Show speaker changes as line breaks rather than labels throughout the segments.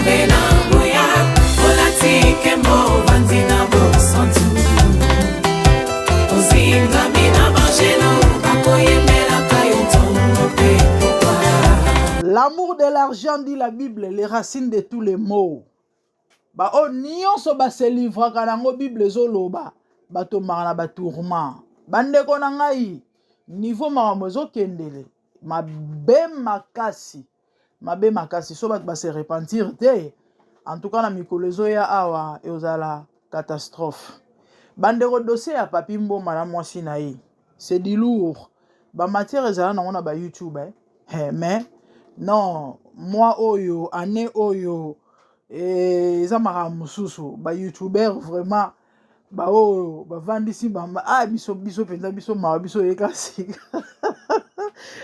Nzambe na nguya, olati nkembo, ovandi na bosantu, ozingami na banjelu, bakoyembelaka yo ntongo mpe pokwa.
L'amour de l'argent, dit la Bible, les racines de tous les maux. Baoyo nyonso baselivraka nango, Bible ezoloba, batomaka na batourment. Bandeko na ngai, niveau makambo ezokendele mabe makasi, mabe makasi. So bato base repentir te, en tout cas na mikolo ezoya awa ezala catastrophe. Bandeko, dossier ya Papi Mboma na mwasi na ye, c'est du lourd. Bamatière ezala nango na baYouTube, eh? Eh, mais non, mois oyo, année oyo, eza makambo mosusu. Bayoutubeur vraiment, baoyo bavandisi bamba, ah, biso biso mpenza, biso mawa, biso oyeka sika.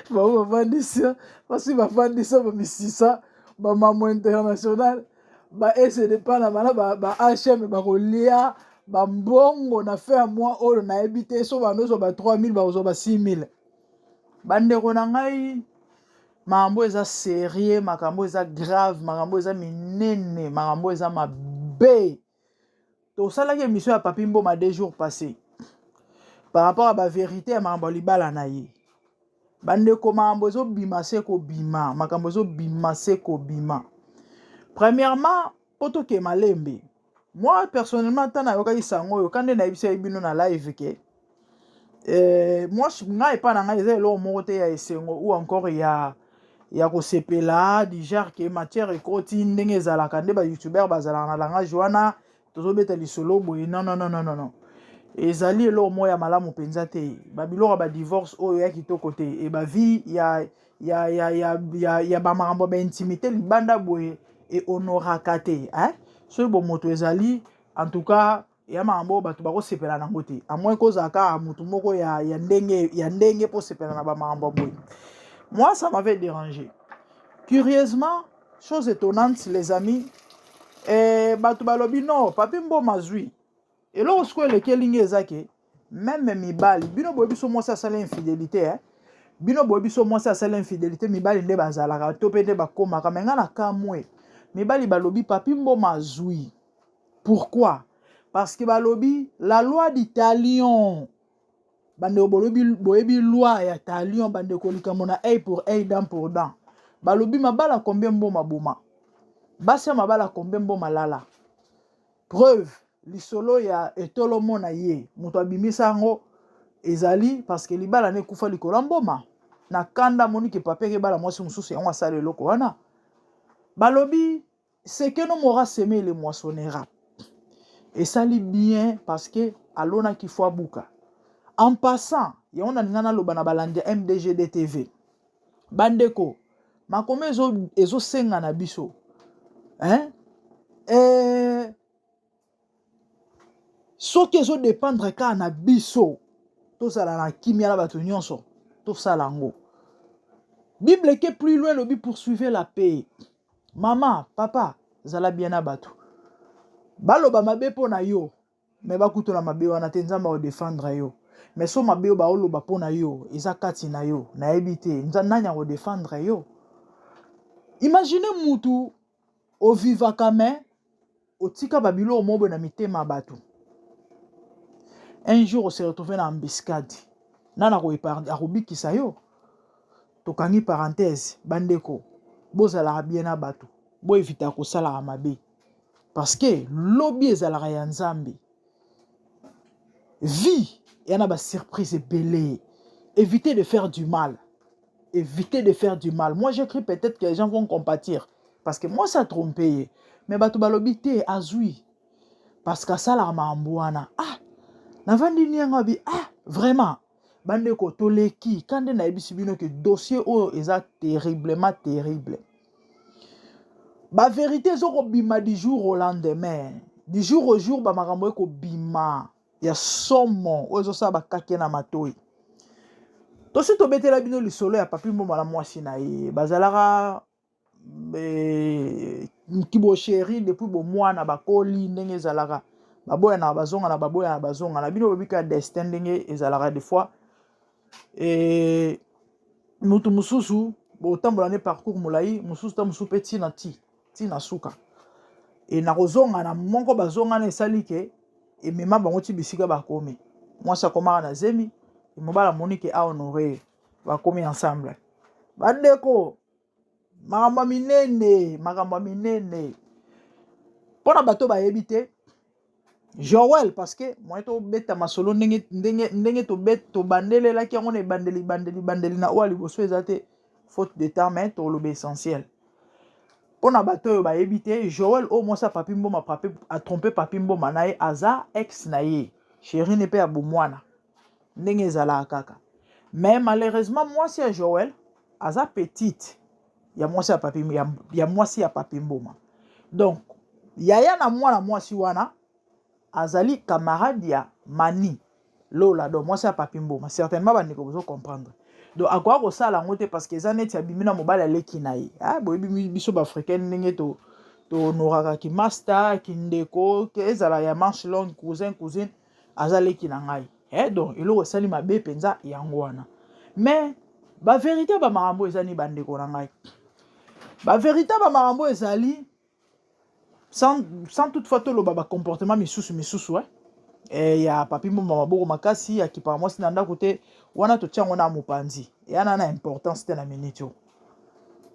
Bao bavandisi, basi bavandisa bamisisa, bamamo international, ba sd panama na ba hm bakolia bambongo na fin ya mois oyo. Nayebi te so bandozwa ba 3000, bakozwa ba 6000. Bandeko na ngai, makambo eza sérieux, makambo eza grave, makambo eza minene, makambo eza mabe. Tosalaki émission ya Papi Mboma 2 jours passé par rapport à bavérité ya makambo ya libala na ye. Bandeko, makambo ezobima se kobima, makambo ezobima se kobima. Premièrement, mpo tokee malembe, moi personnellement, ntan nayokaki sango oyo, ka nde nayebisaki bino na live ke moi, ngai epai na ngai, eza eloko moko te ya esengo ou encore ya kosepela, du genre ke matière ekoti ndenge ezalaka nde bayoutubeur bazalaka na langage wana, tozobeta lisolo boye. Non, non, non, non, non, non, ezali eloko moko ya malamu mpenza te. Babiloko ya badivorce oyo ya kitoko te, e bavie ya bamakambo ya baintimité libanda boye ehonoraka te, hein? Soki bomoto ezali, en tout cas ya makambo oyo bato bakosepela nango te, à moins kozala kaka motu moko ya ndenge mpo osepela na bamakambo ya boye. Moi, ça m'avait dérangé. Curieusement, chose étonnante, les amis, bato balobi non, Papi Mboma zwi eloko. Sikoyo eleki elingi eza ke même mibali, bino boyebi so mwasi asala infidélité, eh? Bino boyebi so mwasi asala infidélité, mibali nde bazalaka to mpe nde bakomaka. Me nga na kamwe, mibali balobi Papi Mboma azwi. Pourquoi? Parce que balobi la loi du talion. Bandeko, bolobi, boyebi loi ya talion. Bandeko, likambo na œil pour œil, dent pour dent. Balobi mabala combien Mboma boma, basi ya mabala combien Mboma lala. Preuve, lisolo ya etolomo na ye, moto abimisa yango ezali parce que libala na ekufa likolo ya Mboma na kanda. Amoniki pape ekebala mwasi mosusu, yango asala eloko wana. Balobi ce qu'un homme aura semé, le moissonnera. Esali bien parce que alonaki, fo abuka. En passant, yango nalinga naloba na balandi ya MDGD TV. Bandeko, makomi ezosenga na biso, hein? Soki ezodépendre kaka na biso, tozala na kimia na bato nyonso, tosala yango. Bible eke plus loin, elobi poursuivez la paix. Mama, papa, zala bien na bato. Baloba mabe mpo na yo, me bakutola mabe wana te, Nzambe akodefendre yo. Me so mabe oyo baoloba mpo na yo eza kati na yo, nayebi te nani akodefendre yo. Imagine mutu ovivaka, me otika babiloko moko boye na mitema ya bato. Un jour ose retrouve na embuscade, nani akobikisa yo? Tokangi parenthèse. Bandeko, bozalaka bien na bato, boevitaka kosalaka mabe parce que lobi ezalaka ya Nzambe. Vie eya na basurprise ebele. Évitez de faire du mal, évitez de faire du mal. Moi, j'écris, peut-être que les gens vont compatir parce que moi ça trompe ye, mais bato balobi te, azwi parce que asalaka makambo wana. Ah, navandi nianga bi, ah, vraiment. Bandeko, toleki ka nde nayebisi bino ke dossier oyo eza terriblement terrible. Bavérité ezokobima du jour au lendemain, du jour au jour. Bamakambo ekobima ya somo oyo ezosala bakake na matoi. Tosi tobetela bino lisolo ya Papi Mboma na mwasi na ye. Bazalaka kibosheri depuis bomwana, bakoli ndenge ezalaka, baboyanaka, bazongana, baboyana, bazongana. Bino bobika destin ndenge ezalaka. Des fois mutu mosusu botambola nde parcours molai, mosusu ta mosusu mpe ntina ti ntina suka. E na kozongana moko bazongana esali ke emema bango ti bisika bakomi. Mwasi akomaka na zemi, mobali amoni ke a honore ye, bakomi ensemble. Bandeko, makambo ya minene, makambo ya minene. Mpo na bato bayebi te, Joël parce que moyen tobeta masolo ndenge ndenge ndenge tobandelelaki yango na ebandeli bandeli bandeli na oyo ya liboso eza te faute de temps mais toloba essentiel mpo na bato oyo bayebi te Joël oyo mwasi ya Papi Mboma papi atrompe Papi Mboma na ye aza ex na ye chérie ne mpe ya bomwana ndenge ezalaka kaka mais malheureusement mwasi ya Joël aza petite ya mwasi ya Papi ya mwasi ya Papi Mboma donc yaya na mwana mwasi wana azali camarade ya Mani Lola donc mwasi ya Papi Mboma certainement bandeko bozo comprendre donc akoka kosala yango te parce que eza neti abimi na mobali aleki na ye ah, boyebi biso baafricaine ndenge to tohonoraka kimasta kindeko ezala ya manche longue cousin cousine aza leki na ngai eh, donc eloko esali mabe mpenza yango wana mais baverité bamakambo eza ni bandeko na ngai baverité bamakambo ezali sans toutefois toloba bacomportement misusu misusu eh? Eh, ya Papi Mboma maboko makasi akipaka mwasi na ndako te wana totia yango na mopanzi eya na na importance te na minute oyo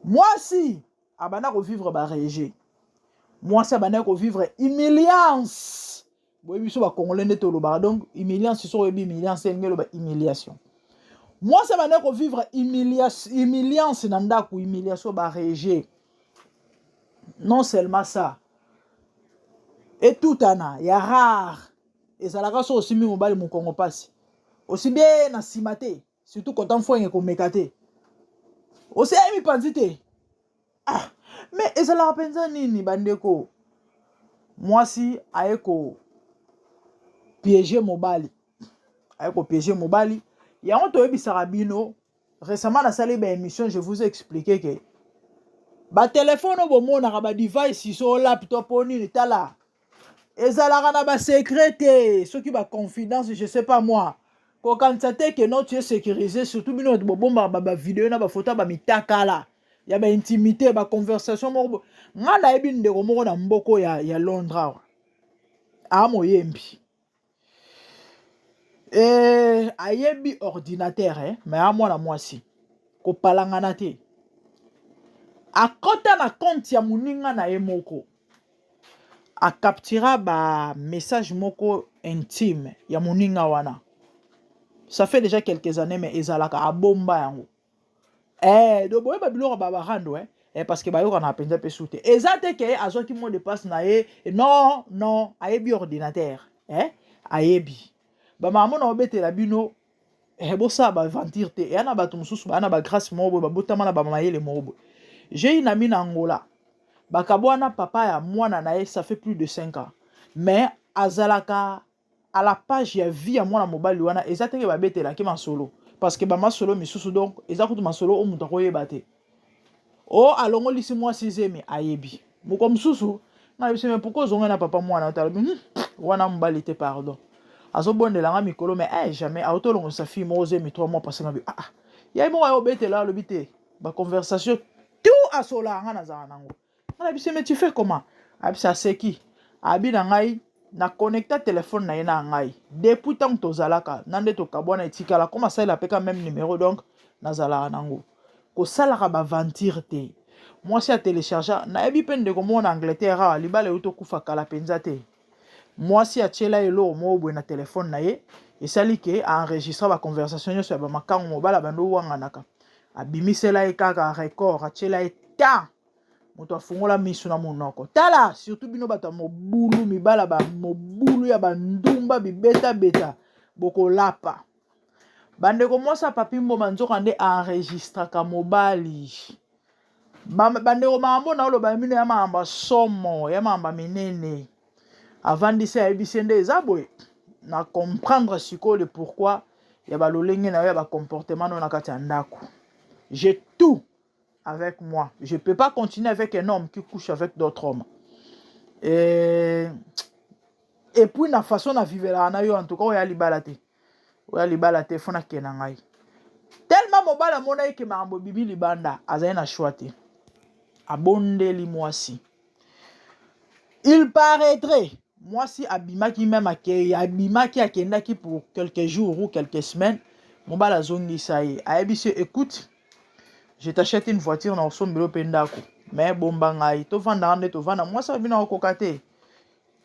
mwasi abanda kovivre barejet mwasi abandaki kovivre humiliance boyebi biso bacongolais nde tolobaka donc humiliance soki oyebi humiliance elingi eloba humiliation mwasi abandaki kovivre humiliance na ndako humiliation barejet non seulement ça etutana ya rare ezalaka so osimbi mobali mokongo mpasi osimbi ye na nsima te surtout kota mfwenge komeka te osi aye mipanzi te ah mais ezalaka mpenza nini bandeko mwasi aye ko piéger mobali aye ko piéger mobali yango toyebisaka bino récemment nasali baémission je vous ai expliqué ke batelefone oyo bomonaka badevice so laptop o nini tala ezalaka na basecret te soki baconfidence je sais pas moi kokanisa te ke non tu es sécurisé surtout bino bato bobombaka bavideo na bafoto ya bamitakala ya baintimité baconversation moko nga nayebi ndeko moko na mboko ya Londres awa aa moyembi ayebi ordinateur eh, mais a mwana mwasi kopalangana te akɔta na compte ya moninga na ye moko acaptura bamessage moko intime ya moninga wana ça fait déjà quelques années mais ezalaka abomba yango donc boyeba biloko babarando parce que bayokana mpenza mpe su te eza te ke azwaki mot de passe na ye non non ayebi ordinateur ayebi bamama na obetela bino bosala baaventure te eya na bato mosusu baya na bagrâce moko boye babotama na bamayele moko boye j'ai une amie na Angola bakabwana papa ya mwana na ye ça fait plus de 5 ans mais azalaka à la page ya vie ya mwana mobali wana eza teke babetelaki masolo parce que bamasolo misusu donc eza kutu masolo oyo moto akoyeba te o alongolisi mwasi zemi ayebi moko mosusu ngai biso mais pourquoi ozongai na papa mwana oyo alobi wana mobali te pardon azobondela nga mikolo mais jamais autolongolisa fille moko zemi 3 mois parce nga bi ah yai moko aye obetela alobi te baconversation tout asolaka nga nazala nango nga na biso mais tu fais comment abisa aseki abi na ngai na connecta telefone na ye na ngai depuis ntango tozalaka na nde tokabwana etikala koma asalela mpe ka même numéro donc nazalaka nango kosalaka baaventure te mwasi atelecharge nayebi mpe ndeko moko na Angleterre awa libala euti okufa kala mpenza te mwasi atiela eloko moko boye na telefone na ye esali ke aenregistre baconversation nyonso ya bamakango mobali abandi owanganaka abimisela ye kaka record atiela ye ta moto afungola miso na monoko tala surtout bino bato ya mobulu mibala bamobulu ya bandumba bibetabeta bokolapa bandeko mwasi ya Papi Mboma nzoka nde aenregistraka mobali bandeko makambo na oloba bino ya makambo ya somo ya makambo ya minene avandisi ayebisi nde eza boye na comprendre sikoyo le pourquoi ya balolenge na yo ya bacomportement no na kati ya ndako j'ai tout avec moi je peux pas continuer avec un homme qui couche avec d'autres hommes et puis na façon na vivelaka na yo en tout cas oyo ya libala te oyo ya libala te fo nakende na ngai tellement mobali amona eke makambo ebimi libanda azali na choix te abondeli mwasi. Il paraîtrait mwasi abimaki meme ake abimaki akendaki pour quelques jours ou quelques semaines, mobali azongisa ye, ayebisi ye: "Écoute, je t'achète une voiture, na osombela mpe ndako, mais bomba ngai, tovandaka nde tovanda." Mwasi abina okoka te.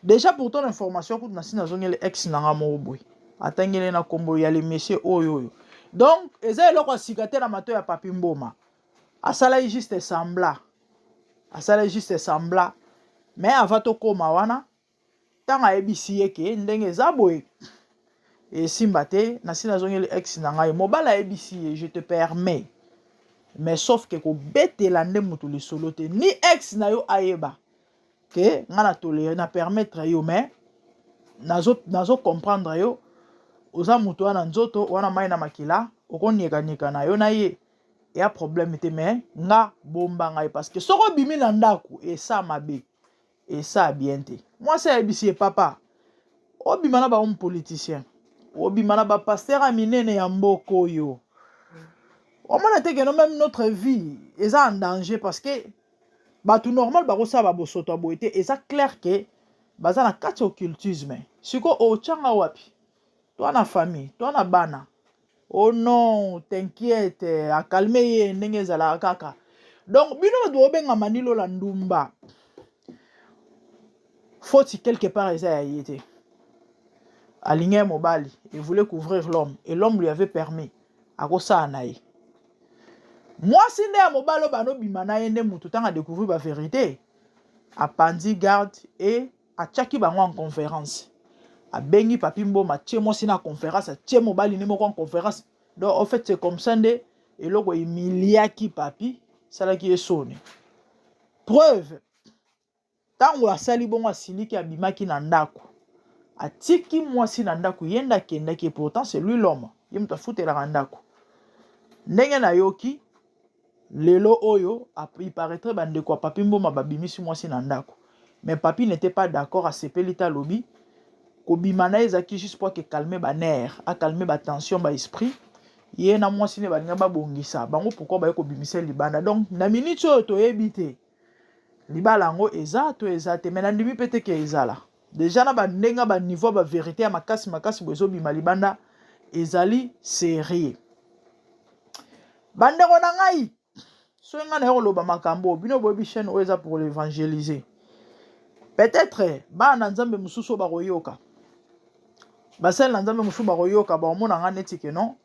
Déjà, pour ton information, kutu nasi nazongeli ex na nga moko boye, atangeli na nkombo ya le monsieur oyo oyo. Donc eza eloko ya sika te na mato ya Papi Mboma. Asalaki juste semblant, asalaki juste semblant. Mais avant tokóma wana, ntango ayebisi ye ke ndenge eza boye, esimba te, nasi nazongeli ex na ngai, mobali ayebisi ye: "Je te permets, mais sauf ke kobetela nde moto lisolo te, ni ex na yo ayeba ke nga na toléré, na permettre yo, mais nazo comprendre yo, oza moto wana nzoto wana mai na makila, okoniekanieka na yo na ye, eya problème te, mais nga bomba ngai, parce que soki obimi na ndako, esa mabe, esa bien te." Mwasi ayebisi ye: "Papa, obima na bahomme politicien, obima na bapasteur ya minene ya mboka oyo, omona te ke non, même notre vie eza en danger, parce que bato normal bakosala babosoto ya boye te. Eza clair ke baza na kati ya occultisme. Sikoyo otyanga wapi? To na famille, to na bana." "Oh non, t'inquiète." Acalmer ye ndenge ezalaka kaka. Donc bino bato bobengama nilola ndumba, faute quelque part eza ya ye te. Alingi ye mobali et voulait couvrir l'homme, et l'homme lui avait permis akosala na ye. Mwasi nde ya mobali oyo banobima na ye nde motu, ntango adécouvrir bavérité, apandi garde e atiaki bango en conférence. Abengi Papi Mboma, atie mwasi na conférence, atie mobali nde moko en conférence. Donc en fait, c'est comme ça nde eloko emiliaki Papi, esalaki ye soni. Preuve, ntango asali bongo, asiliki, abimaki na ndako, atiki mwasi na ndako, ye nde akendaki. Pourtant c'est lui l'homme, ye moto afutelaka ndako. Ndenge nayoki lelo oyo, il paraîtrait bandeko ya Papi Mboma babimisi mwasi na ndako, mais Papi n'était pas d'accord, asepeli te. Alobi kobima na ye ezalaki juste po ake calmer banerfs, acalmer batension, baesprit. Ye na mwasi nde balinga babongisa bango, pourquoi baye kobimisa libanda? Donc na minute oyo, toyebi te libala yango eza to eza te, mais nandimi mpe te ke ezala déjà na bandenge baniveau bavérité ya makasi makasi boye ezobima libanda, ezali sérieux. Bandeko na ngai, soki ngai naye koloba makambo, bino boyebi chaîne oyo eza pour l'évangéliser. Peut-être bana na Nzambe mosusu oyo bakoyoka, basali na Nzambe mosusu bakoyoka, bakomona nga neti ke non,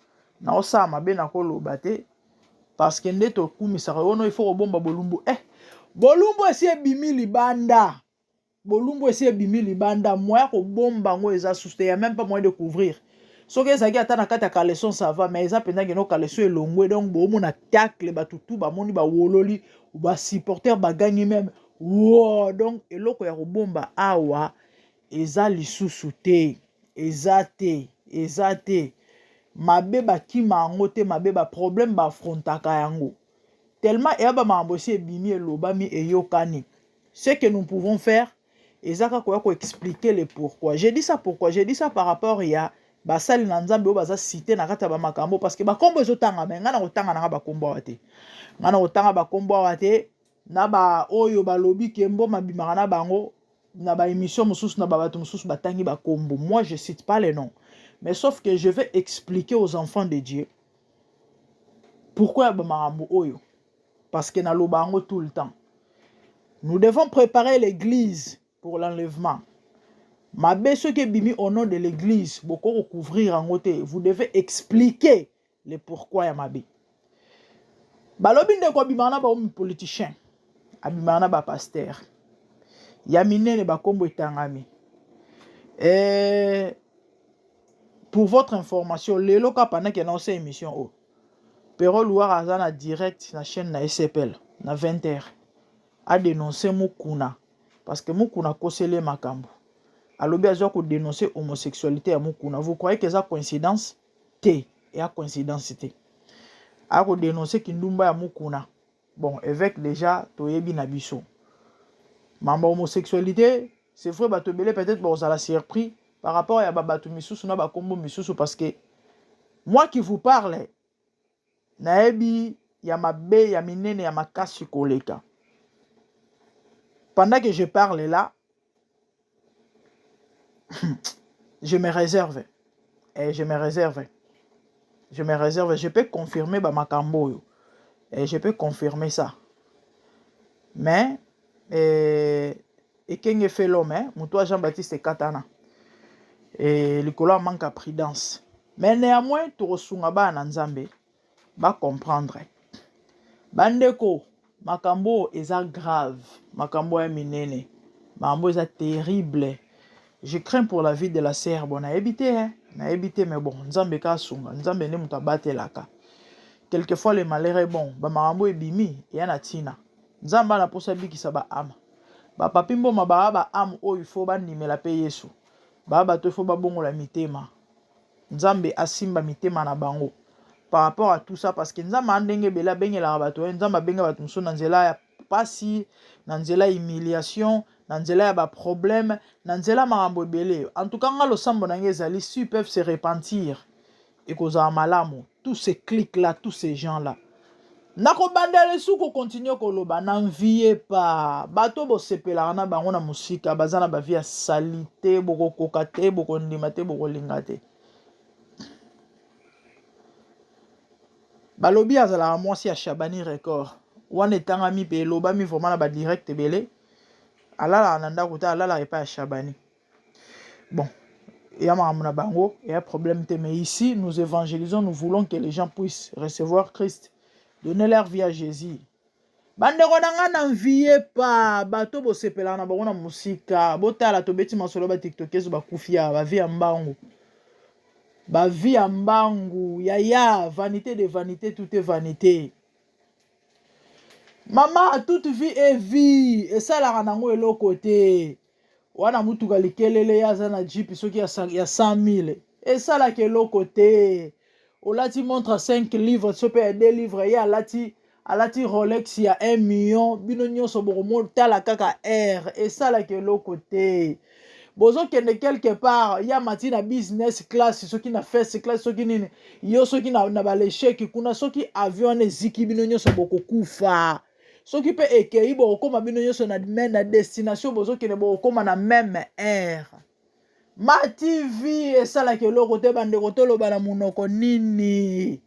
naosala mabe na koloba te, parce que nde tokumisaka ono, il faut kobomba bolumbu. Bolumbu esi ebimi libanda, bolumbu esi ebimi libanda, moya kobomba yango eza susu te, ya même pas moyen de couvrir. Soki ezalaki ata na kati ya caleçon, ça va, mais eza mpenza keno caleçon elongwe. Donc boomona tacle, bato tu bamoni, bawololi, basupporter bagangi même wo. Donc eloko ya kobomba awa eza lisusu te, eza te, eza te. Mabe bakima yango te, mabe baproblème baaffrontaka yango. Tellement eya bamakambo esi ebimi, elobami, eyokani. Ce que nous pouvons faire eza kaka koya koexpliquer le pourquoi. J'ai dit ça pourquoi? J'ai dit ça par rapport ya basali na Nzambe oyo baza cité na kati ya bamakambo, parce que bakombo ezotanga. Me ngai na kotanga nanga bakombo awa te, ngai na kotanga bakombo awa te, na baoyo balobi ke Mboma bimaka na bango na baémission mosusu, na babato mosusu batangi bakombo. Moi, je cite pas les noms, mais sauf que je vais expliquer aux enfants de Dieu pourquoi ya bamakambo oyo, parce que naloba yango tout le temps: nous devons préparer l'église pour l'enlèvement. Mabe soki ebimi au nom de l'église, boko kocouvrir yango te, vous devez expliquer le pourquoi ya mabe. Balobi ndeko abimaka na bahomme politicien, abimaka na bapasteur ya minene, bakombo etangami. Pour votre information, lelo kaka pendant ke naosa émission oyo, Pero Luwara aza na direct na chaîne na SPL na 20 heures, adénonce Mukuna, parce que Mukuna akoseli ye makambo. Alobi azwa kodénonce homosexualité ya Mukuna. Vous croyez que eza coïncidence? Te, eya coïncidence te. Akodénonce kindumba ya Mukuna. Bon, évêque déjà toyebi na biso mambo homosexualité. C'est vrai, bato ebele peut-être bakozala surpris par rapport ya babato misusu na bakombo misusu, parce que moi qui vous parle, nayebi ya mabe ya minene ya makasi koleka. Pendant que je parle là, Je me réserve. Eh, je me réserve. Je me réserve. Je peux confirmer ba makambo oyo. Eh, je peux confirmer ça. Mais eh, ekenge fait l'homme, eh, moto ya Jean-Baptiste Katana. Eh, likolo ya manque ya prudence. Mais néanmoins tokosunga bana na Nzambe ba comprendre. Bandeko, makambo oyo eza grave, makambo ya minene, makambo eza terrible. Je crains pour la vie de la sœur. Bon, nayebi te, hein? Nayebi te, mais bon, Nzambe ka asunga, Nzambe nde moto abatelaka. Quelquefois le malheur est bon, ba makambo ebimi eya na tina. Nzambe ana posa bikisa ba âme. Ba papi mboma ba ba âme oyo il faut bandimela pe Yesu. Ba bato il faut babongola mitema. Nzambe asimba mitema na bango par rapport à tout ça, parce que Nzambe a ndenge ebele abengelaka bato. Nzambe abenga bato mosusu na nzela ya pasi, na nzela ya humiliation, na nzela ya baproblème, na nzela ya makambo ebele. En tout cas, nga losambo na ngai ezali, s'ils peuvent se repentir, ekozala malamu. Tous ces clics là, tous ces gens là, nakobandela esu kocontinuer koloba, n'enviez pas bato bosepelaka na bango na mosika. Baza na bavie ya sali te, bokokoka te, bokondima te, bokolinga te. Balobi azalaka mwasi ya Shabani Record wana, etangami mpe elobami vraiment na badirect ebele. Alalaka na ndako te, alalaka epai ya Shabani. Bon, eya makambo na bango, eya problème te. Mais ici nous évangélisons, nous voulons que les gens puissent recevoir Christ, donner leur vie à Jésus. Bandeko na nga, n'enviez pas bato bosepelaka na bango na mosika. Botala, tobeti masolo, batiktokese bakufi ya bavie ya mbangu, bavie ya mbangu. Yaya, vanité de vanité, tout est vanité. Mama, toute vie est vie, esalaka nango eloko te. Wana mutuka likelele, ye aza na jeep soki ya 100 000, esalaka eloko te. Olati montre ya 5 livres so mpe ya 2 livres, ye alati Rolex ya 1 million. Bino nyonso bokomotala kaka air, esalaka eloko te. Bozokende quelque part, ya mati na business class, soki na first class, soki nini, yo soki na balesheki kuna. Soki avion wana eziki, bino nyonso bokokufa. Soki mpe ekei, bokokóma bino nyonso na destination bozokende, bokokóma na même aire. Ma TV esalaka eloko te. Bandeko, toloba na monoko nini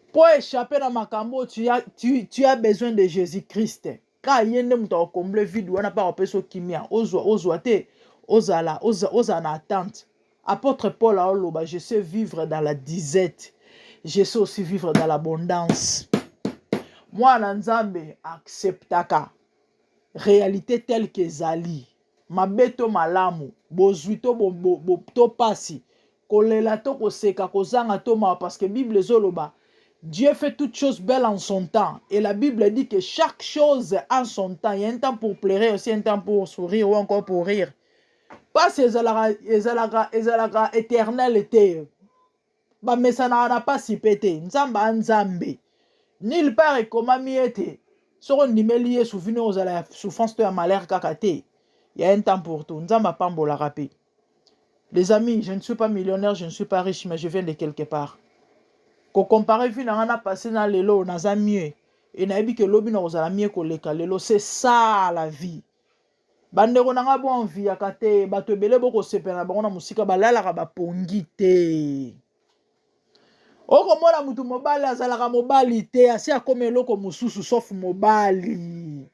mpo échapper na makambo? Tu as besoin de Jésus Christ. Ka ye nde moto akocombler vide wana mpe akopesa okimia. Ozwa, ozwa te, ozala na attente. Apôtre Paul aoloba: "Je sais vivre dans la disette, je sais aussi vivre dans l'abondance." Mwana Nzambe acceptaka réalité telle que ezali, mabe to malamu, bozwi to, bo, bo, bo, to pasi, kolela to koseka, kozanga to mawa, parce que Bible ezoloba: Dieu fait toutes choses belles en son temps. Et la Bible dit que chaque chose en son temps. Il y a un temps pour pleurer, aussi un temps pour sourire ou encore pour rire. Pasi ezalaka, ezalaka, ezalaka éternel te. Bamesanaka na pasi mpe te. Nzambe a Nzambe. Nulle part ekomami ete soki ondimeli Yesu, vino ozala ya souffrance to ya malheur kaka te. Il y a un temps pour tout. Nzambe apambolaka mpe. Les amis, je ne suis pas millionnaire, je ne suis pas riche, mais je viens de quelque part. Kocomparer vie na nga na passé na lelo, naza mieux e nayebi ke lobi na kozala mieux koleka lelo. C'est ça la vie. Bandeko na nga, boenviaka te bato ebele bokosepela na bango na mosika, balalaka bapongi te. Okomona mutu mobali azalaka mobali te, asi akóma eloko mosusu sauf mobali.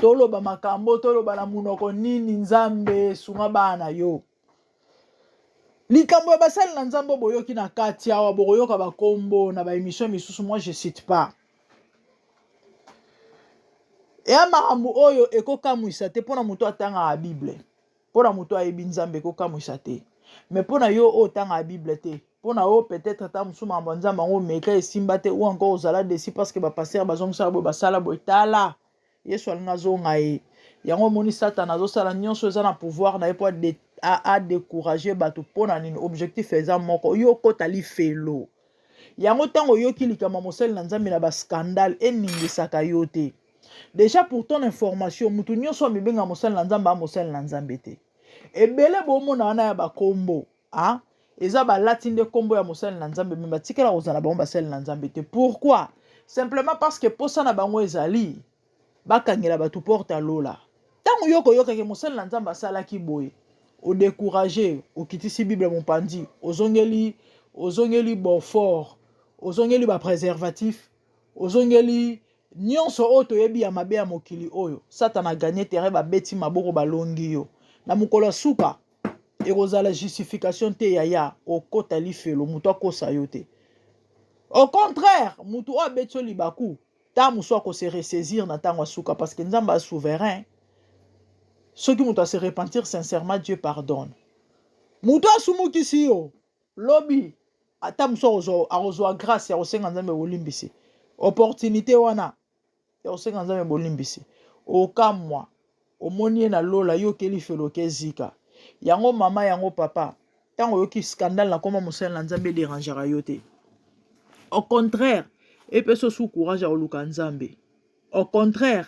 Toloba makambo, toloba na monoko nini? Nzambe sunga bana yo. Likambo ya basali na Nzambe boyoki na kati awa, bokoyoka bakombo na baémission misusu. Moi, je cite pas. Eya makambo oyo ekokamwisa te mpona moto atangaka Bible, mpona moto ayebi Nzambe ekokamwisa te. Mais mpona yo oyo otangaka Bible te, mpona oyo peut-être ata mosusu makambo ya Nzambe yango omeka esimba te, ou encore ozala déçu parce que bapasteur bazongisaka boye, basala boye, tala, Yesu alingi azonga ye. Yango omoni Satana azosala nyonso eza na pouvoir na ye mpo adécourager bato. Mpo na nini? Objectif eza moko: yo okota lifelo. Yango ntango oyoki likambo ya mosali na Nzambe na bascandale, eningisaka yo te. Déjà, pour ton information, motu nyonso amibenga mosali na Nzambe amosali na Nzambe te. Ebele bomona wana ya bakombo, ah? Eza balati nde nkombo ya mosali na Nzambe, mais batikala kozala bango basali na Nzambe te. Pourquoi? Simplement parce que posa na bango ezali bakangela bato porte alola. Ntango yo koyokaki mosali na Nzambe asalaki boye, Odécouragé, okitisi Bible mopanzi, ozongeli ozongeli beaufort, ozongeli bapréservatif, ozongeli nyonso oyo toyebi ya mabe ya mokili oyo. Satana agagné terrain, babeti maboko, balongi yo. Na mokolo ya suka ekozala justification te, yaya, okota lifelo. Moto akosa yo te. Au contraire, motu oyo abeti yo libaku, ntango mosusu akose ressaisir na ntango ya suka, parce que Nzambe aza souverain. Soki moto ase repentir sincèrement, Dieu pardonne. Moto asumukisi yo lobi, ata mosusu akozwa grâce ya kosenga Nzambe bolimbisi. Opportunité wana ya kosenga Nzambe bolimbisi, okamwa, omoni ye na lola. Yo okeli felo, okezika yango. Mama, yango papa, ntango oyoki scandale na koma mosali na Nzambe, edérangeaka yo te. Au contraire, epesa osu courage ya koluka Nzambe. Au contraire,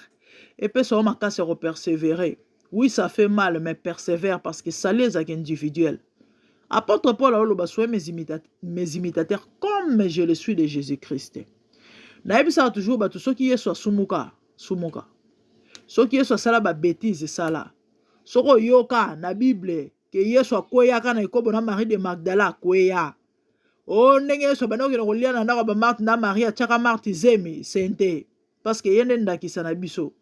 epesa yo makasi ya kopersévérer. Oui, ça fait mal, mais persévère, parce que salut ezalaka individuel. Apôtre Paul aoloba: «Soyez mes imitateurs comme je le suis de Jésus Christ.» Nayebisaka toujours bato, soki Yesu asumuka, sumuka. Soki Yesu asala babêtises, esala. Soki oyoka na Bible ke Yesu akweyaka na ekobo na Marie de Magdala, akweya o ndenge Yesu abandi kokende kolia na ndako ya baMarthe na Marie, atiaka Marthe zemi sente, parce que ye nde ndakisa na biso.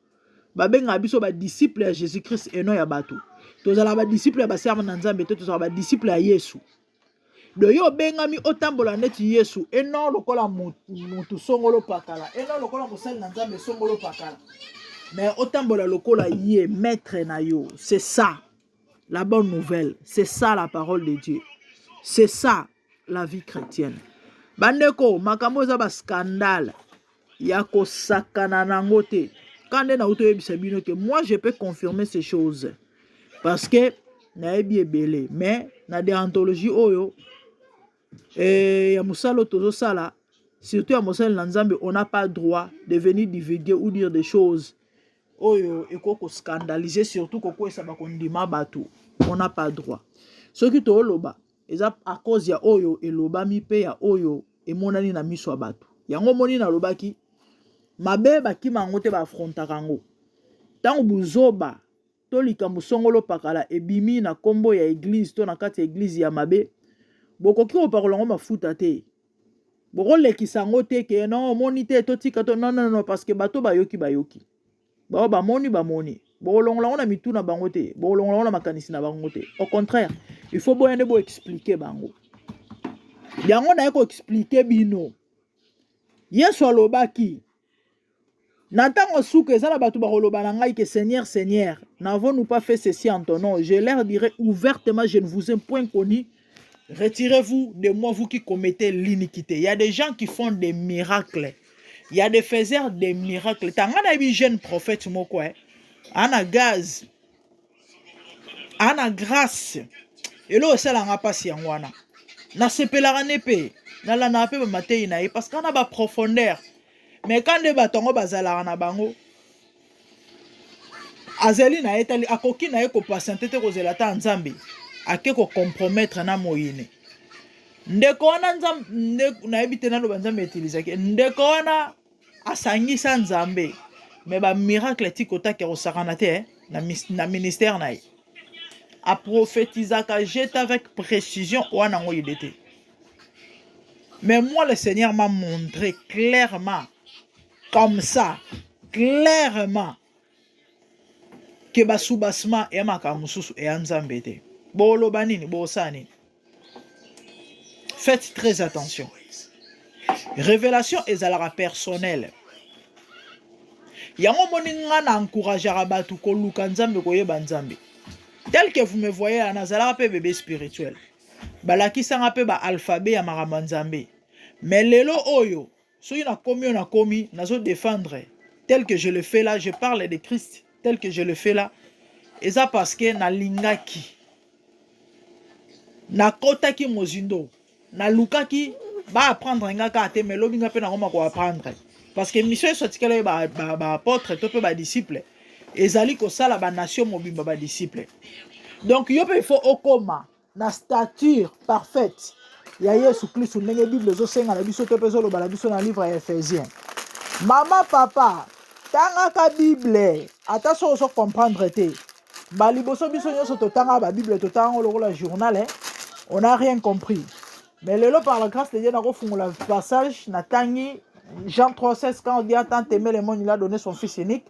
Babengaka biso badisciple ya Jésus Christ, eno ya bato. Tozalaka badisciple ya baserve na Nzambe te, tozalaka badisciple ya Yesu. Do yo obengami otambola neti Yesu, eno lokola mutu songolo pakala, eno lokola mosali na Nzambe songolo pakala, mais otambola lokola ye maître na yo. C'est ça la bonne nouvelle, c'est ça la parole de Dieu, c'est ça la vie chrétienne. Bandeko, makambo eza bascandale ya kosakana nango te. Ka nde nauti oyebisa bino ke moi, je peux confirmer ces choses parce que nayebi ebele. Mais na déontologie oyo ya mosala oyo tozosala, surtout ya mosali na Nzambe, on n'a pas droit de venir divulguer ou dire des choses oyo ekoki koscandaliser, surtout kokwesa bakondima bato. On n'a pas droit. Soki tooloba, eza à cause ya oyo elobami mpe ya oyo emonani na miso ya bato. Yango omoni, nalobaki mabe, bakima yango te, baaffrontaka yango. Ntango buzoba to likambo songolo pakala ebimi na nkombo ya église to na kati ya église ya mabe, bokoki kopakola yango mafuta te, bokolekisa yango te ke non, omoni te, totika to non, non, non, parce que bato bayoki, bayoki, bao bamoni, bamoni. Bokolongola yango na mitu na bango te, bokolongola yango na makanisi na bango te. Au contraire, il faut boya nde boexpliquer bango yango. Naye koexpliquer bino, Yesu alobaki na ntango suka, eza na bato bakoloba na ngai ke: «Seigneur, Seigneur, n'avons-nous pas fait ceci en ton nom?» Je leur dirai ouvertement: «Je ne vous ai point connu. Retirez-vous de moi, vous qui commettez l'iniquité.» Il y a des gens qui font des miracles, il y a des faiseurs des miracles. Tanga nayebi jeune prophète moko, ana gaz, ana grâce. Eloko esalanga mpasi yango wana, nasepelaka ne mpe nalandaka mpe bamatei na ye, parce que ana baprofondeur. Mais ka nde bato yango bazalaka na bango, azali na ye tali, akoki na ye kopatienter te, kozela ata Nzambe ake kocompromettre na moyine. Ndeko wana, Nzambe, nayebi te, naloba Nzambe etilisaki ndeko wana, asangisa Nzambe, mais bamiracle ti kotaki ya kosakana te na ministère na ye. Aprophétisaka jete avec précision wana yango yede te. Mais moi, le Seigneur m'a montré clairement, comme ça, clairement, ke basoubassement eya makambo mosusu, eya Nzambe te. Boloba nini? Bosala nini? Faites très attention. Révélation ezalaka personnelle. Yango omoni nga na encourageaka bato koluka Nzambe, koyeba Nzambe. Tel que vous me voyez là, nazalaka mpe bébé spirituel, balakisanga mpe baalphabet ya makambo ya Nzambe. Mais lelo oyo, soki nakomi oyo nakomi, nazodéfendre tel que je le fais là, je parle de Christ tel que je le fais là, eza parce que nalingaki, nakɔtaki mozindo, nalukaki baapprendre nga kaka te, mais lobi nga mpe nakoma koapprendre, parce que mission nyonso atikala ye baapôtre to mpe badisciple ezali kosala banation mobimba badisciple. Donc yo mpe, il faut okoma na stature parfaite ya Yesu Kristu, ndenge Bible ezosenga na biso to mpe ezoloba na biso na livre ya Ephésien. Mama, papa, tangaka Bible, ata soki ozocomprendre te. Baliboso biso nyonso totanga ba Bible, totanga yango lokola journal, hein? On n'a rien compris. Mais lelo par la grâce de Dieu nakofungola passage natangi Jean 3,16 quand on dit a tant aimé le monde il a donné son fils unique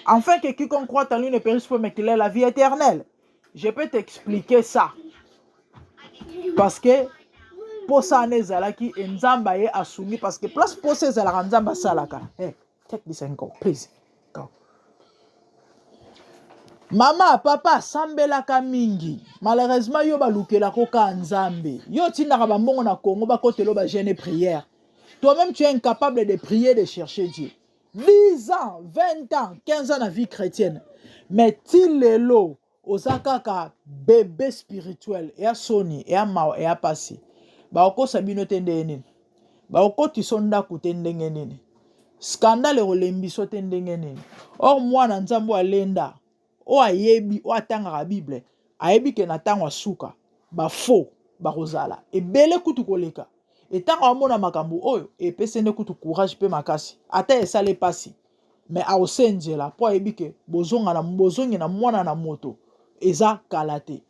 afin que quiconque croit en lui ne périsse pas mais qu'il ait la vie éternelle. Je peux t'expliquer ça. Parce que posa wana ezalaki e nzambe aye asungi parce que place posa ezalaka nzambe asalaka. Hey, take this and go, please. Go. Mama, papa sambelaka mingi. Malheureusement yo balukelako ka nzambe. Yo otindaka bambongo na Congo bakotelo ba jeûne et prière. Toi-même tu es incapable de prier, de chercher Dieu. 10 ans, 20 ans, 15 ans na vie chrétienne. Mais ti lelo oza kaka bebe spirituel eya soni eya mawa eya pasi. Bakokosa bino te ndenge nini? Bakokotisa ndako te ndenge nini? Scandale ekolembiso te ndenge nini? Or mwana Nzambe oyo alenda, oyo ayebi, oyo atangaka Bible, ayebi ke na ntango ya suka ba faux bakozala ebele kutu koleka. Etango amona makambo oyo epesi nde kutu courage mpe makasi, ata esala epasi mais akosenzela mpo ayebi ke bozonga na bozongi na mwana na moto eza kala te.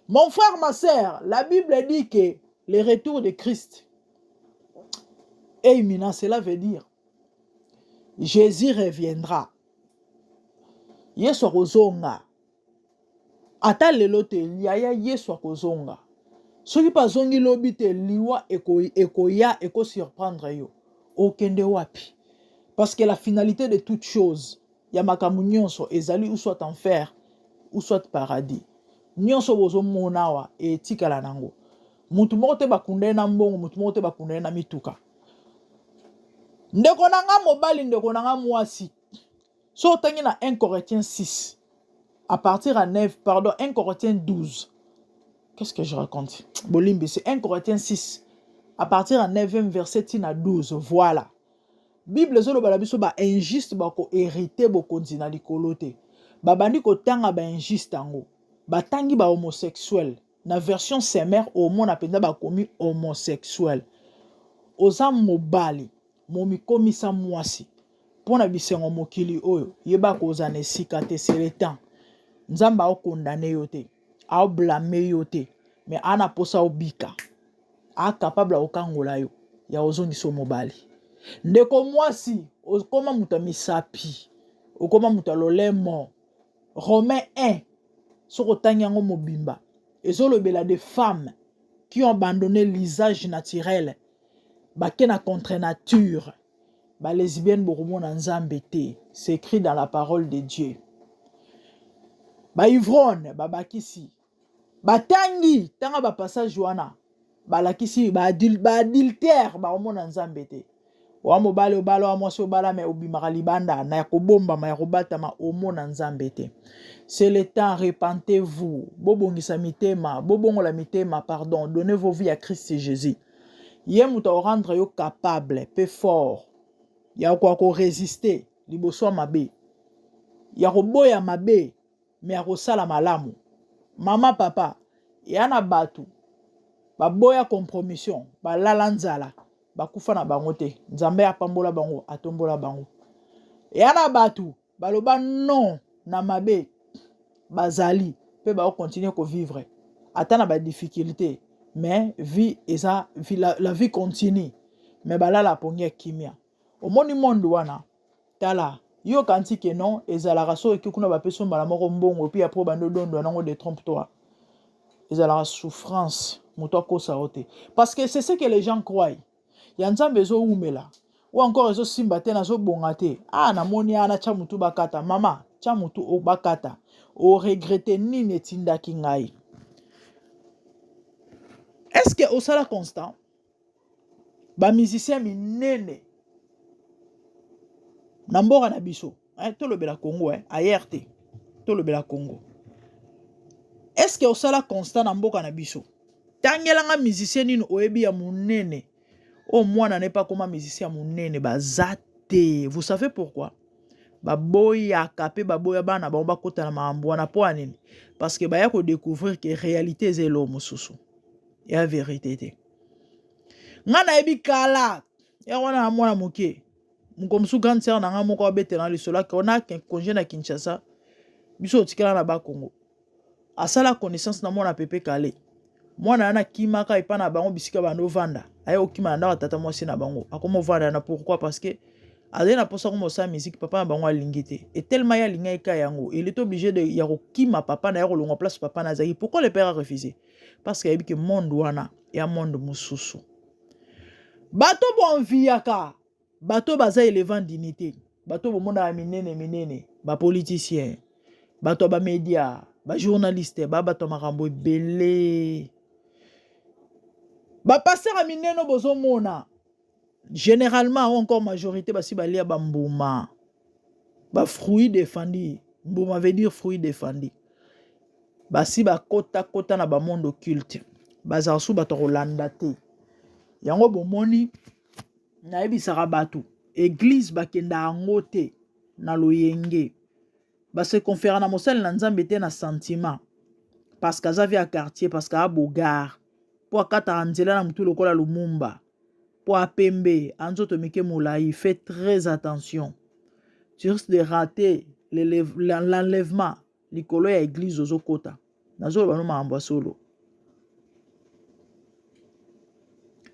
Mon frère, ma sœur, la Bible dit que le retour de Christ est imminent. Cela veut dire Jésus reviendra. Yesu akozonga. Ata lelo te, yaya Yesu akozonga. Soki mpe azongi lobi te, liwa ekoya eko surprendre yo. Okende wapi? Parce que la finalité de toute chose, ya makambo nyonso ezali ou soit enfer ou soit paradis. Nyonso bozomona awa etikala nango. Mutu moko te bakunda ye na mbongo, mutu moko te bakunda ye na mituka. Ndeko na nga mobali, ndeko na nga mwasi, so otangi na 1 Corinthiens 6 à partir à 9, pardon, 1 Corinthiens 12. Qu'est-ce que je raconte? Bolimbi, c'est 1 Corinthiens 6 à partir à 9e verset tina 12. Voilà. Bible ezoloba na biso ba injuste bako hériter bokonzi na likolo te. Babandi kotanga ba injuste yango. Batangi ba homosexuel. Na version semer omona mpenza bakomi homosexuel. Oza mobali, momikomisa mwasi. Mpo na bisengo mokili oyo, yeba kozala na esika te, c'est le temps. Nzambe akokondane yo te, aoblame yo te, mais ana posa obika. A capable ya kokangola yo, ya kozongisa yo mobali. Ndeko mwasi, okoma moto ya misapi, okoma moto ya lolemo. Romain 1, soki otangi yango mobimba, ezolobela des femmes qui ont abandonné l'usage naturel, bake na contre nature. Ba lesbiennes bokomona Nzambe te, c'est écrit dans la parole de Dieu. Ba ivrogne babakisi, batangi tanga ba passage wana, balakisi ba adultère bakomona Nzambe te. Wa mobali obala, wa mwasi obala, mais obimaka libanda na ya kobombama ya kobatama, omona Nzambe te. C'est le temps, repentez-vous, bobongisa mitema, bobongola mitema, pardon, donnez vos vies à Christ Jésus. Ye moto akorendre yo capable pe fort ya kokoka koresiste liboso ya mabe, ya koboya mabe mais ya kosala malamu. Mama, papa, ya na bato baboya compromission, balala nzala, bakufa na bango te. Nzambe apambola bango, atombola bango. Ya na bato baloba non na mabe, bazali pe bao continuer ko vivre ata na ba difficulté, mais vie eza vie, la vie continue, mais balala pongi ya kimia. Omoni monde wana, tala yo kanti ke non ezalaka soki kuna bapesi mbala moko mbongo puis après obandi odondwa nango, détrompe toi, ezalaka souffrance, moto akosa yo te, parce que c'est ce que les gens croient. Ya Nzambe ezowumela ou encore ezosimba te, nazobonga te, ah namoni ana tya mutu bakata, mama tya mutu bakata, oregrete nini etindaki ngai? Est-ce que osala constant? Ba musicien minene na mboka na biso, hein, tolobela Congo, hein, ailleurs te, tolobela Congo. Est-ce que osala constant na mboka na biso? Tangelanga musicien nini oyebi ya monene oyo mwana ne pa koma musicien ya monene? Baza te. Vous savez pourquoi? Baboyaka mpe baboya bana bango bakota na makambo wana. Mpo ya nini? Parce que baya kodécouvrir ke réalité eza eloko mosusu ya vérité te. Nga nayebi kala ya wana na mwana moke, moko mosusu grande sœur na nga moko abetela lisolo ake ona congé na Kinshasa, biso otikala na Bakongo. Asala connaissance na mwana Pepe Kale. Mwana wana akimaka epa na bango bisika bando vanda. Aye okima na ndako ya tata mwasi na bango. Akoma ovanda na pourquoi? Parce que azali na mposa akoma osala musique, papa na bango alingi te. Et tellement ye alingaki ka yango, il est obligé de ya kokima papa na ye, kolongwa place papa na azalaki. Pourquoi le père a refusé? Parce que ayebi ke monde wana ya monde mosusu. Bato boenviaka bato baza élevant dignité, bato bomonaka minene minene, bapoliticien, bato ya bamédia, bajournaliste, ba bato ya makambo ebele, bapasteur ya minene bozomona généralement ou encore majorité basi balia bambuma, bafruit défendu. Mbuma veut dire fruit défendu. Basi bakotakota na bamonde occulte, bazala su bato ya kolanda te. Yango bomoni nayebisaka bato, église bakenda yango te na loyenge, base conféra na mosali na Nzambe te na sentiment, parce que aza vie ya quartier, parce que abogar mpo akataka nzela na motu lokola Lumumba, mpo apembe anzoto mike molai. Fais très attention, tu risques de rater l'enlèvement likolo ya église ozokota. Nazoloba no makambo ya solo,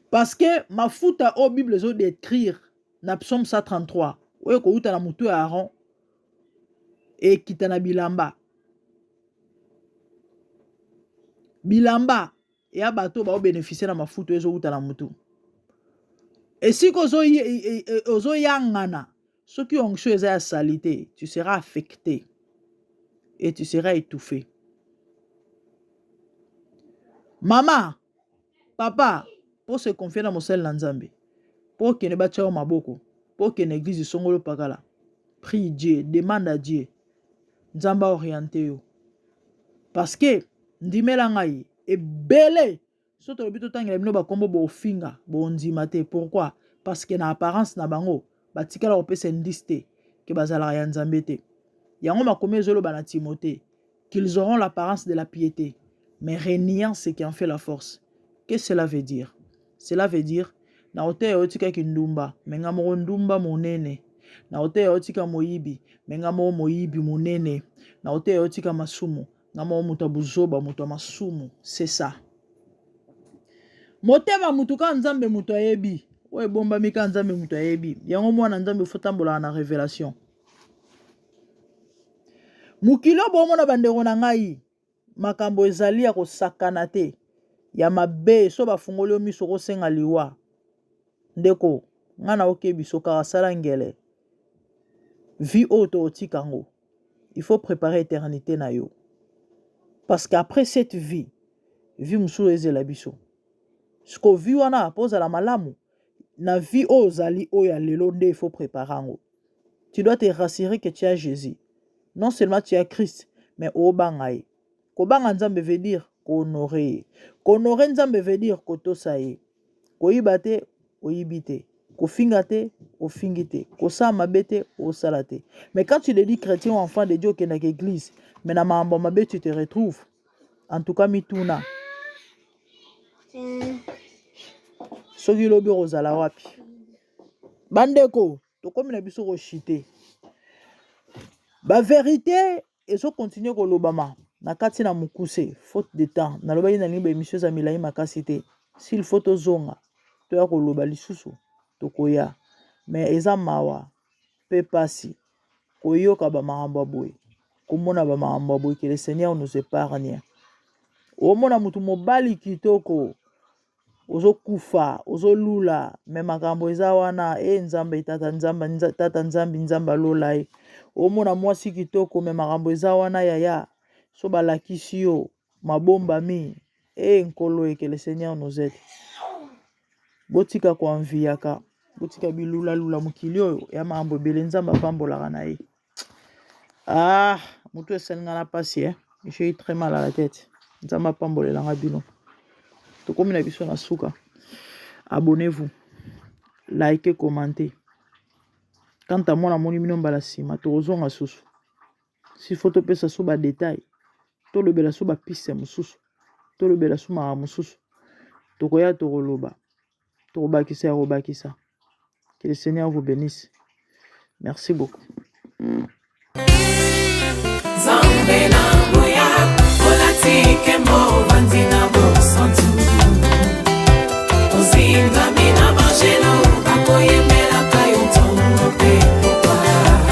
parce que mafuta oyo Bible ezodécrire na Psaume 133, oyo ekouta na motu ya Aaron, ekita na bilamba, bilamba ya bato baobénéficie na mafuta oyo ezowuta na motu. Esika ozoyangana, soki onction eza ya salité, tu seras affecté et tu seras étouffé. Mama, papa, mpo se confier na mosali na Nzambe, mpo okende batia yo maboko, mpo okende église songolo pakala, prie Dieu, demande à Dieu, Nzambe aoriente yo, parce que ndimela ngai, ebele so tolobi totangela bino bakombo, bofinga, bondima te. Pourquoi? Parce que na apparence na bango batikala kopesa indice te ke bazalaka ya Nzambe te. Yango makomi ezoloba na Timothée qu'ils auront l'apparence de la piété, mais reniant ce qui en fait la force. Que cela veut dire? Cela veut dire na oteya otikaki ndumba, me nga moko ndumba monene. Na oteya otika moyibi, me nga moko moyibi monene. Na oteya otika masumu, nga moko moto ya buzoba, moto ya masumu. C'est ça. Motema mutu kaka Nzambe moto ayebi oyo ebombami, kaka Nzambe moto ayebi yango. Mwana Nzambe fo tambolaka na révélation. Mokili oyo bomona, bandeko na ngai, makambo ezali ya kosakana te, ya mabe. So bafungoli yo miso, kosenga liwa. Ndeko ngai na okebi so kaka sala ngele vie oyo tootika yango. Il faut préparer éternité na yo, parce qu'après cette vie, vie mosusu ezela biso. Siko vie wana, mpo ozala malamu na vie oyo ozali, oyo ya lelo nde il faut préparer yango. Tu dois te rassurer que tu as Jésus. Non seulement tu as Christ, mais obanga ye. Kobanga Nzambe veut dire kohonorer ye. Kohonorer Nzambe veut dire kotosa ye. Koyiba te, oyibi te. Kofinga te, ofingi te. Kosala mabe te, osala te. Mais quand tu te dis chrétien ou enfant de Dieu, okendaka église, mais na makambo mabe tu te retrouves, en tout cas mituna soki lobi okozala wapi. Bandeko, tokomi na biso koshite. Bavérité ezokontinue kolobama na kati na mokuse, faute de temps. Nalobaki nalingi baémission eza milai makasi te. S'il faut tozonga, toya koloba lisusu, tokoya. Mais eza mawa mpe pasi koyoka bamakambo ya boye, komona bamakambo ya boye. Que le Seigneur nous épargne. Omona motu mobali kitoko, ozokufa, ozolula, me makambo eza wana. E Nzambe tata, Nzambe tata, Nzambe, Nzambe alola ye. Omona mwasi kitoko, me makambo eza wana. Yaya, so balakisi yo mabombami. E Nkolo, e que le Seigneur nous aide. Botika koenviaka, botika bilulalula. Mokili oyo ya makambo ebele, Nzambe apambolaka na ye. Ah, motu esalinga na pasi, eh? J'ai eu très mal à la tête. Nzambe apambolelanga bino. Tokomi na biso na suka. Abonnez-vous, likez, commentez. Quant à moi, namoni bino mbala nsima. Tokozonga susu s'il faut, topesa so badetail, tolobela so bapiste mosusu, tolobela so makambo mosusu. Tokoya, tokoloba, tokobakisa ya kobakisa. Que le Seigneur vous bénisse. Merci beaucoup.
Nzambe.